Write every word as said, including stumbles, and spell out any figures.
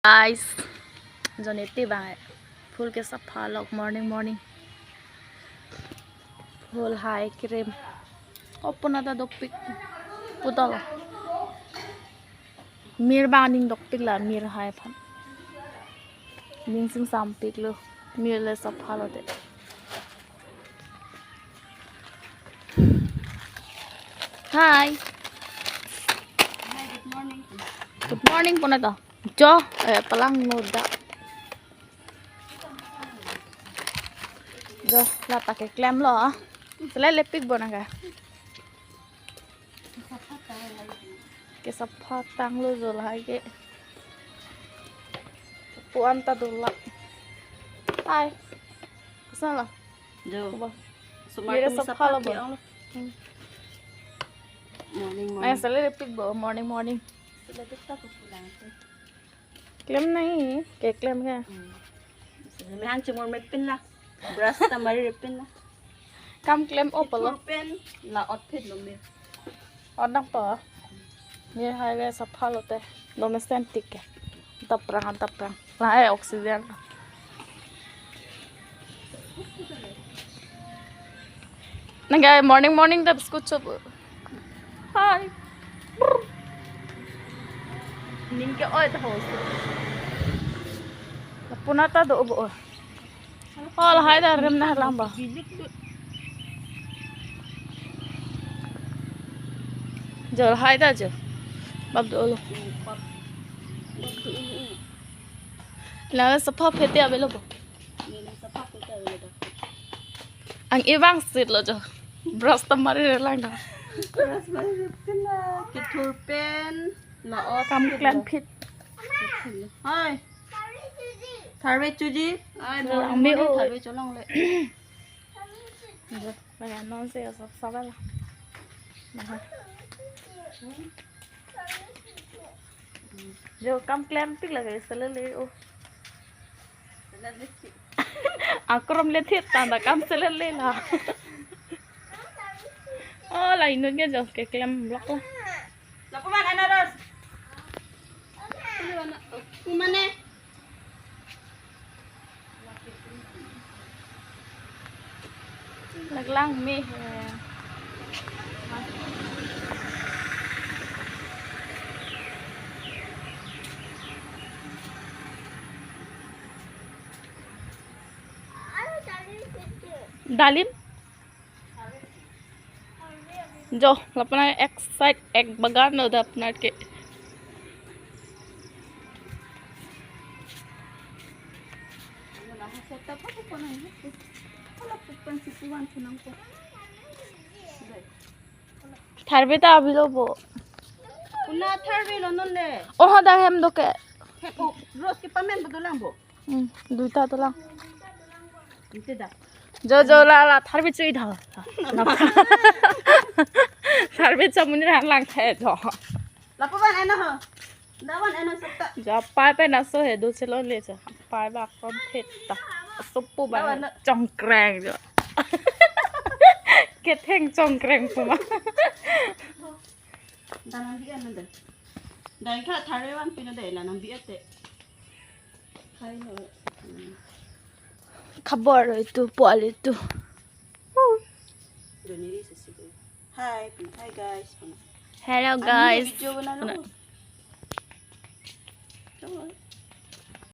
Guys, jone te bang phul ke sapha lok morning morning. Phul hai krim. Opuna ta dopik. Putol. Mir bang ning dopik la mir hai aphan. Ning sing sampik lo. Mir le sapha lote. Hi. Hi, good morning. Good morning puna to. Jo, eh, palang noda. Jo, lata ke klemlo. Sele lepik bona ka. Ke sapha tanglo jo lahai ke. Puan ta dula. Hai. Kesana lo? Jo. Coba. Sumar. Mere tum sapha sapha lo ke bo. Ong lo. Hmm. Morning, morning. Sele lepik bo, morning, morning. Sele lepik ta ko pulang tu. Klem nai, ke klem ke. Hmm. Sele hang chimur mepin la. Brush ta mari repin la. Kam klem o polo. Pen la outfit lo me. Odang po. Mir hai le sapha lote. Domestic ke. Taprang, taprang. Lahai oxygen. Nang ke morning morning ta biscuit chop. Hi. Ning ke oi ta ho. Puna ta do bo. Oh, lahai ta rem na lang ba. Jo lahai ta jo. Bab do lo. La sapha phete avelo bo. Ang ivang sit lo jo. Brush ta mari lang da. Brush mari repin la. Kethur pen. La o kam klem phit. Hai. Tharve chuji. Ai, morning, morning, tharve cholong le. Jo, lake non se sap sap la. Nah. Jo, kam klem pik lake sele le o. Akrom le thit tanda kam sele le la. Oh, la inut ke jo ke klem blok la. Lapu man anaros. Kumane. Laglang me he. Dalim. Jo, lapu na ek side ek bagan lo da apnar ke. Tharve ta avelo bo. Una tharve lo non le. Oh, ha da hem do ke. He, oh, rose ke pamen bo dolang bo. Hmm, duita dolang. Ante da. Jo, jo, la, la, tharve chui da. Tharve chamun ran lang the jo. Lapu ban eno ho. Da ban eno sutta. Jo, pai pen aso he do chelo le jo. Pai ba kon phet ta. Sopu ba. Da ban na. Chongkreng jo. Ketheng chongkreng puma. Da nang bi eno da. Da ka tharve van pino da la nang bi ate. Khabor itu, pual itu. Hi, hi guys. Hello guys. Video bana lo.